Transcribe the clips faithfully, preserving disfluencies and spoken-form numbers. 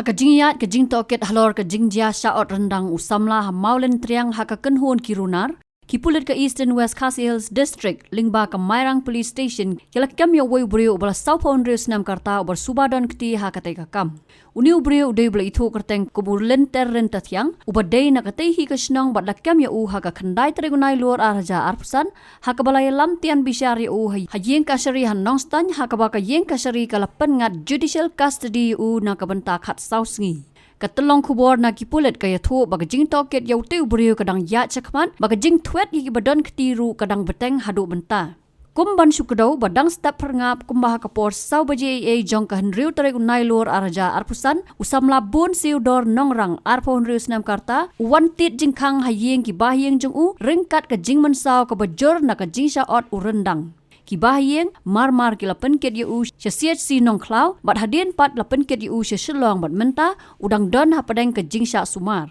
Ka jingïaid ka jingtohkit halor ka jingjia shah ot ryndang u samla ha Mawlyntriang ha ka kynhun ki runar, ki pulit ka Eastern West Khasi Hills District lyngba ka Mairang Police Station ki la kem ïa uwei u briew uba la sawphew hynriew snem ka rta uba suba don kti ha katei ka kam. Une u briew u dei uba la ithuh kyrteng kum u Lynter Ryntathiang uba dei na katei hi ka shnong bad la kem ïa u ha ka khyndai tarik u Nailur ar hajar arphew san, ha kaba la ïalam tian bishar ïa u ha, ha ïing kashari ha Nongstoiñ, ha kaba ka ïing kashari ka la pynngat judicial custody ïa u na ka bynta khatsaw sngi. Ka tyllong khubor na ki pulit ka ïathuh ba ka jingtohkit ïa utei u briew ka dang ïaid shakhmat, ba ka jingthwet ïa kiba don kti ruh ka dang bteng haduh mynta. Kum ban shu kdew ba dang step pyrngap kumba ha ka por saw baje eiei jong ka hynriew tarik u Nailur ar hajar arphew san, u samla Bun Siewdor Nongrang arphew hynriew snem ka rta, u wan tied jingkhang ha ïing ki bahaïing jong u, ryngkat ka jingmynsaw kaba jur na ka jingshah ot u ryndang. Ki bahaïing, mar mar ki la pynkit ïa u sha C H C Nongkhlaw, bad hadien pat la pynkit ïa u sha Shillong bad mynta, u dang don hapdeng ka jingshah sumar.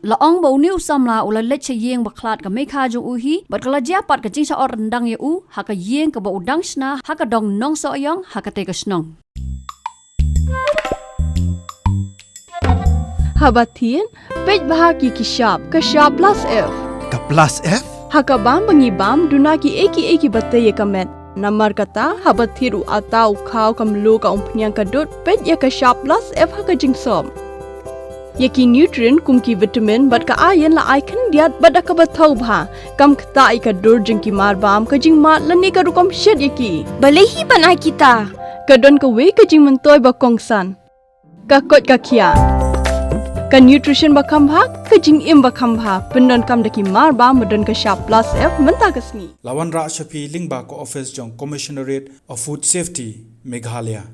La ong ba une u samla u la leit sha ïing bakhlad ka meikha jong u hi, bad ka la jia pat ka jingshah ot ryndang ïa u, ha ka ïing kaba u dang shna, ha ka dong Nongsohiong, ha katei ka shnong. Haba thied, peit bha ki ki shap, ka shap plus F. Ka plus F? Ha ka bam ba ngi bam, duna ki ei ki ei kiba tei ïa ka met. Namar kata, haba thied u atta u khaw ka mluh ka umphniang ka dud, peit ïa ka shap plus F ha ka jingsop. Ïa ki nutrient kum ki vitamin bad ka iron la ai khyndiat bad da kaba thaw bha. Kam ktah ïa ka dur jong ki mar bam, ka jingmad lane ka rukom shet ïa ki. Balei hi ban ai kita? Ka don kawei ka jingmyntoi ba kongsan. Ka koit ka khiah. Ka nutrition ba kham bha, ka jingim ba kham bha. Pyndonkam da ki mar bam ba don ka shap plus F mynta ka sngi. La wanrah sha phi lyngba ka office jong Commissionerate of Food Safety, Meghalaya.